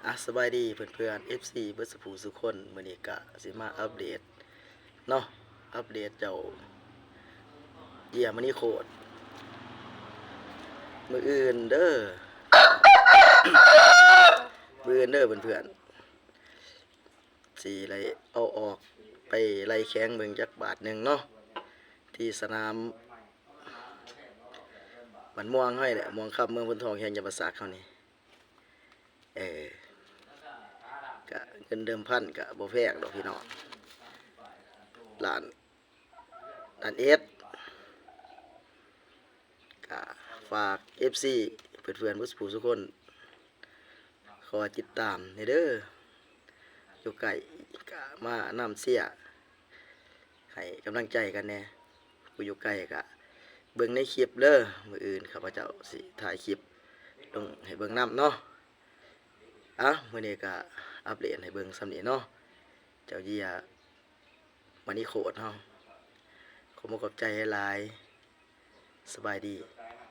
ອ່ະ ສະບາຍດີເພື່ອນໆ ເອັຟຊີ ເບິດສູ່ຜູ້ສູ່ຄົນ. ມື້ນີ້ກະຊິມາອັບເດດເນາະ ອັບເດດເຈົ້າເຢຍມະນີໂຄດ ມື້ອື່ນເດີ ມື້ອື່ນເດີເພື່ອນໆ ຊິໄດ້ເອົາອອກໄປໄລ່ແຂ່ງເບິ່ງຈັກບາດໜຶ່ງເນາະ ທີ່ສະໜາມບ້ານມ່ວງເຮົານີ້ແຫຼະ ມ່ວງຄຳ ເມືອງໂພນທອງ ແຂວງຈຳປາສັກເຮົານີ້. ເອີ ກະເງິນເດີມພັນກະບໍ່ແພງດອກພີ່ນ້ອງ ລ້ານ ລ້ານເອັດ. ກະຝາກ ເອັຟຊີ ເພື່ອນໆ ເບິດສູ່ຜູ້ສູ່ຄົນ ຂໍຕິດຕາມແດ່ເດີ ຢູ່ໃກ້ກະມານຳເຊຍ ໃຫ້ກຳລັງໃຈກັນແດ່ ຜູ້ຢູ່ໄກກະເບິ່ງໃນຄລິບເດີ. ມື້ອື່ນຂ້າພະເຈົ້າຊິຖ່າຍຄລິບລົງໃຫ້ເບິ່ງນຳເນາະ. ອ່ະ ມື້ນີ້ກະອັບເດດໃຫ້ເບິ່ງສ່ຳນີ້ເນາະ ເຈົ້າເຢຍມະນີໂຄດເຮົາ. ຂໍຂອບໃຈຫຼາຍໆ ສະບາຍດີ.